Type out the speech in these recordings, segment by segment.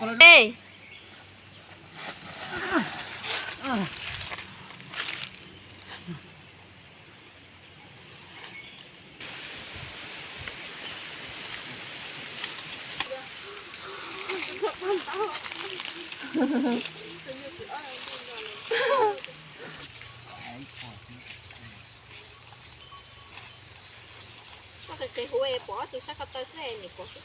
Ej. Koj qis qis huv es pom ob tug sab ko taw xwb es nim pom xwb.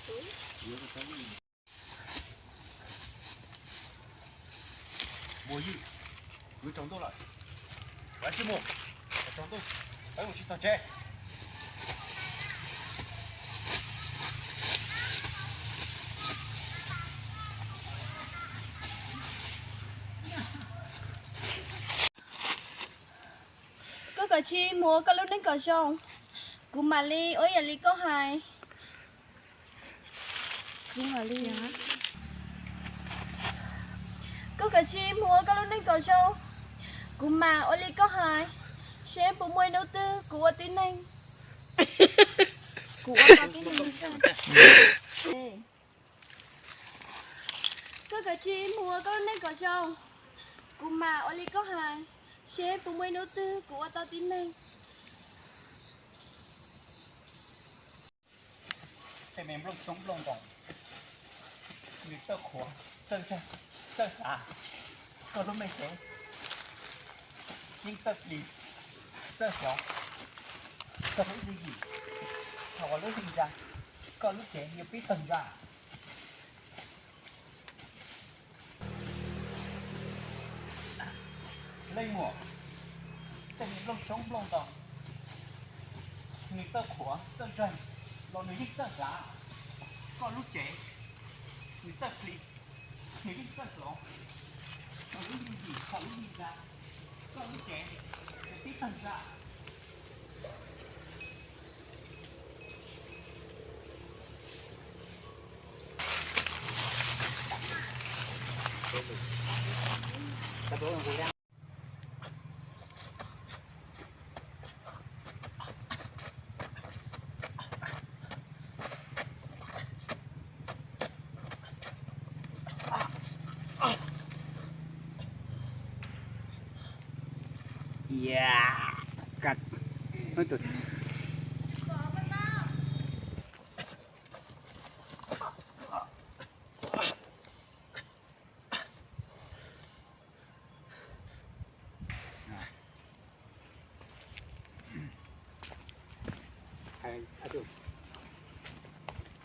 Npua ywj, kwv tsaus ntuj lawm, kav tsij mus, tsaus ntuj, peb mus tsis txog tsev. Koj kav tsij mus ua koj lub neej kom zoo, kuv mam li ua ib yam li koj hais. Koj kav tsij mus ua koj lub neej kom zoo, kuv mam ua li koj hais, seb puas muaj ib hnub twg kuv ua tib neeg. Kuv ua tau tib neeg. Koj kav tsij mus ua koj lub neej kom zoo, kuv mam ua li koj hais, seb puas muaj ib hnub twg kuv ua tau tib neeg. Tej me nplooj xyoob nplooj ntoos, nws txawj qhuav, txawj ntseeg, txawj xav, koj lub neej tsev yeej txawj plig, txawj hloov, koj lub hli yim, thaum uas lub hli ntsa, koj lub cev yuav pib tawg ntsa. Leej muam, tej me nplooj xyoob nplooj ntoos, nws txawj qhuav txawj ntseeg los nws yeej txawj xav, koj lub cev, nws txawj plig, nws yeej txawj hloov, koj lub hli yim, koj lub hli ntsa, koj lub cev, nws pib tawg ntsa.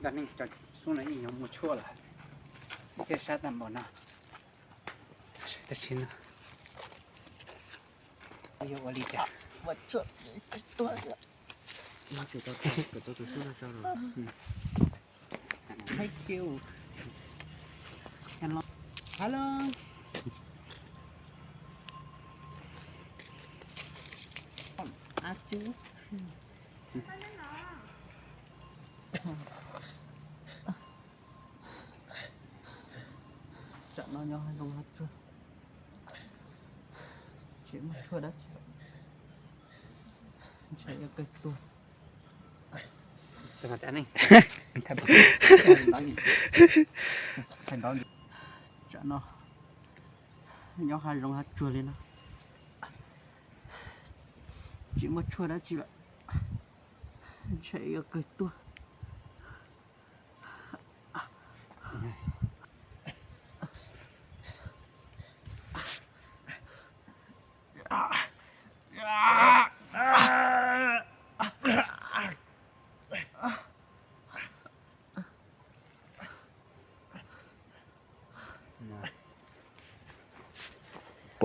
Dab neeg tso xub no yeej yuav muaj tshuaj lawm. Ib txhia sab tag npaum no, tab sis no yuav ua li cas? Thank you. Hello. A Cub. Tsam no nyob hav zoov hav tsuag, tsis muaj tshuaj dab tsi, ntshe yuav kawg tuag. Tsam no nyob hav zoov hav tsuag li no, tsis muaj tshuaj dab tsi lawm, ntshe yuav kawg tuag.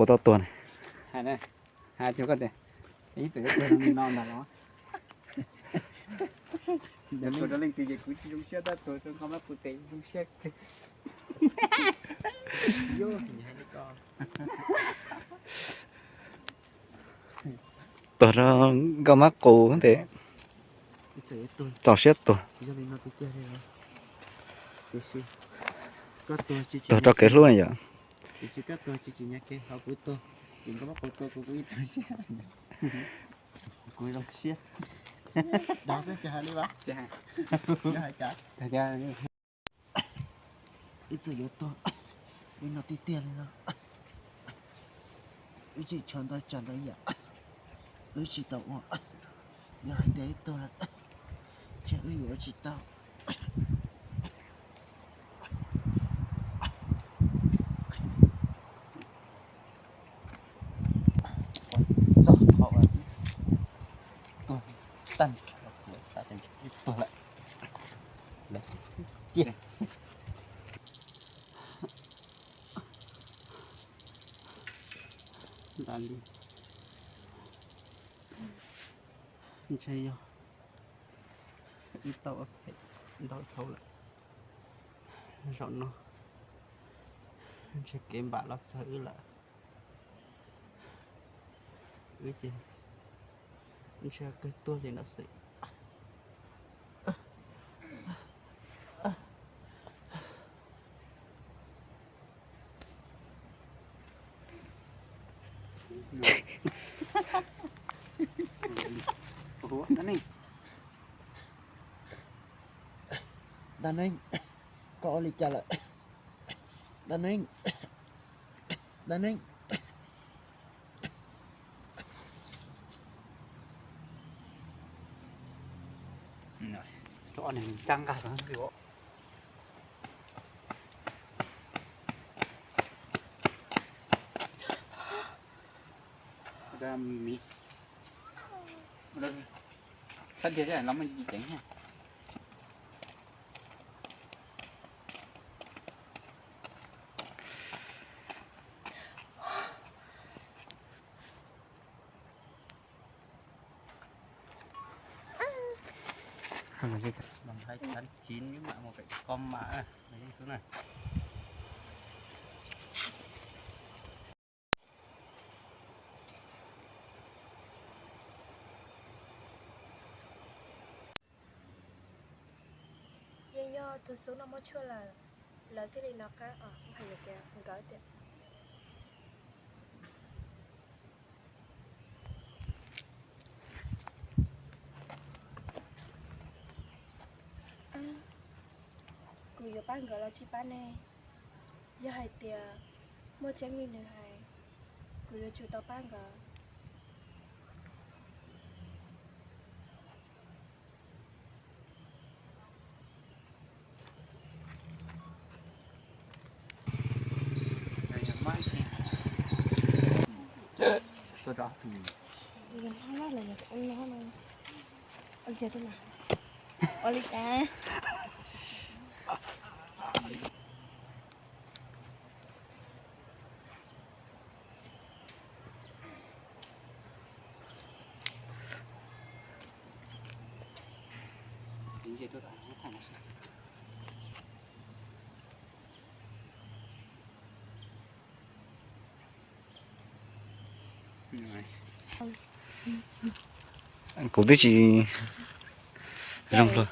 Puas tau tuag ne? Hais rau koj tias, ib txwm tuag li no ntag los. Tuag rau leej twg ces kuv tsis zoo siab tab, tuag rau nkauj mab kuv tes zoo siab. Tuag rau nkauj mab qus tes txaus siab tuag. Tuag rau kev hlub na yom. Wb txawm yuav tuag li no tiag tiag li no, wb tseem tshuav ntau tsav ntau yam wb tsis tau ua. Yog hais tias wb tuag lawm, ntshe wb yuav ua tsis tau. Txog qhov tuag tag nrho, tuag lawm. Lawv cia nta li. Ntshe yog wb tau ua phem ntau dhau lawm. Zaum no ntshe kev npam los txog wb lawm. Wb ces ntshe kawg tuag li no xwb. Dab Neeb, koj ua li cas lawm? Dab Neeb, Dab Neeb. Ob neeg ncaj nqaj. Thab tiag los muaj ceev. Hais thab tsis mam mus pem koj mam na. Yeej yog tus xub no muab tshuaj lawm, lawv thiaj li nov qab os, hais tias nkawd tias. Kuv yuav pab nkawd los tsis pab ne? Yog hais tias muaj tseeb li nws hais, kuv yuav tsum tau pab nkawd. Ua li cas? Kuv twb tsis zoo luag.